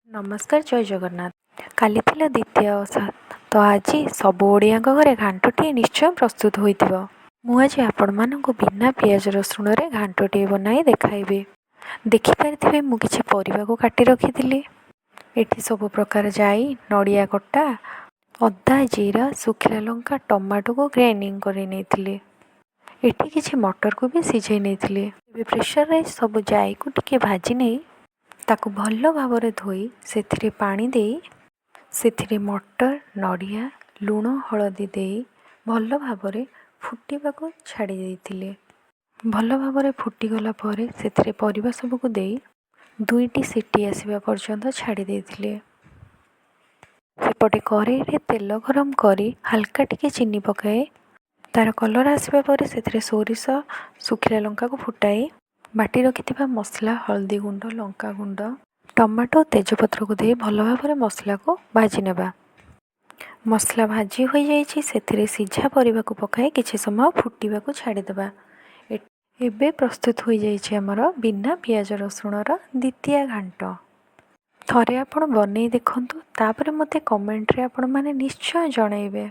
ନମସ୍କାର, ଜୟ ଜଗନ୍ନାଥ। କାଲି ଥିଲା ଦ୍ୱିତୀୟା ଓଷା ତ ଆଜି ସବୁ ଓଡ଼ିଆଙ୍କ ଘରେ ଘାଣ୍ଟଟିଏ ନିଶ୍ଚୟ ପ୍ରସ୍ତୁତ ହୋଇଥିବ। ମୁଁ ଆଜି ଆପଣମାନଙ୍କୁ ବିନା ପିଆଜ ରସୁଣରେ ଘାଣ୍ଟଟିଏ ବନାଇ ଦେଖାଇବି। ଦେଖିପାରିଥିବେ, ମୁଁ କିଛି ପରିବାକୁ କାଟି ରଖିଥିଲି। ଏଠି ସବୁ ପ୍ରକାର ଜାଇ, ନଡ଼ିଆ କଟା, ଅଦା, ଜିରା, ଶୁଖିଲା ଲଙ୍କା, ଟମାଟୋକୁ ଗ୍ରାଇଣ୍ଡିଙ୍ଗ କରି ନେଇଥିଲି। ଏଠି କିଛି ମଟରକୁ ବି ସିଝେଇ ନେଇଥିଲି। ଏବେ ପ୍ରେସରରେ ସବୁ ଜାଇକୁ ଟିକେ ଭାଜି ନେଇ, ତାକୁ ଭଲ ଭାବରେ ଧୋଇ, ସେଥିରେ ପାଣି ଦେଇ, ସେଥିରେ ମଟର, ନଡ଼ିଆ, ଲୁଣ, ହଳଦୀ ଦେଇ ଭଲ ଭାବରେ ଫୁଟିବାକୁ ଛାଡ଼ି ଦେଇଥିଲି। ଭଲ ଭାବରେ ଫୁଟିଗଲା ପରେ ସେଥିରେ ପରିବା ସବୁକୁ ଦେଇ ଦୁଇଟି ସିଟି ଆସିବା ପର୍ଯ୍ୟନ୍ତ ଛାଡ଼ି ଦେଇଥିଲି। ସେପଟେ କରେଇରେ ତେଲ ଗରମ କରି ହାଲକା ଟିକେ ଚିନି ପକାଇ, ତା'ର କଲର୍ ଆସିବା ପରେ ସେଥିରେ ସୋରିଷ, ଶୁଖିଲା ଲଙ୍କାକୁ ଫୁଟାଇ, ବାଟି ରଖିଥିବା ମସଲା, ହଳଦୀ ଗୁଣ୍ଡ, ଲଙ୍କା ଗୁଣ୍ଡ, ଟମାଟୋ, ତେଜପତ୍ରକୁ ଦେଇ ଭଲ ଭାବରେ ମସଲାକୁ ଭାଜି ନେବା। ମସଲା ଭାଜି ହୋଇଯାଇଛି, ସେଥିରେ ସିଝା ପରିବାକୁ ପକାଇ କିଛି ସମୟ ଫୁଟିବାକୁ ଛାଡ଼ିଦେବା। ଏବେ ପ୍ରସ୍ତୁତ ହୋଇଯାଇଛି ଆମର ବିନା ପିଆଜ ରସୁଣର ଦ୍ୱିତୀୟା ଘାଣ୍ଟ। ଥରେ ଆପଣ ବନେଇ ଦେଖନ୍ତୁ, ତାପରେ ମୋତେ କମେଣ୍ଟରେ ଆପଣମାନେ ନିଶ୍ଚୟ ଜଣାଇବେ।